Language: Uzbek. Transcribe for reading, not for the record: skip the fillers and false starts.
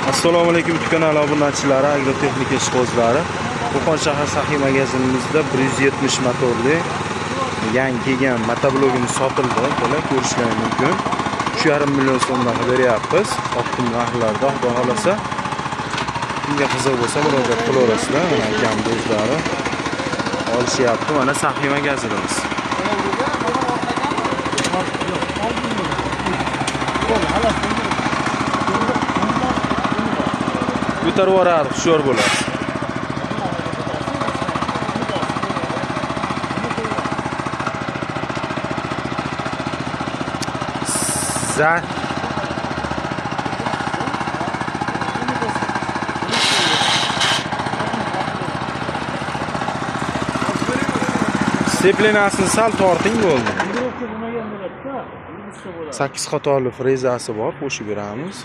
Assalomu alaykum kanal obunachilari, agrotexnika ishqibozlari. Qo'qon shahar Saxiy magazinimizda 170 motorli yangi kelgan motoblogimiz sotildi. Akalar, ko'rishlari mumkin. 3,5 million so'mdan beryapmiz. Optim narxlarda, xudo xolasa. Kimga qiziq bo'lsa murojaat qilaverasizlar. Mana akam do'stlari olishyapti. Mana Saxiy magazinimiz. Ko'tarib yuboradi, hushyor bo'lasiz. Za Seplenasini sal torting bo'ldi. 8 qatorli frezasi bor, qo'shib beramiz.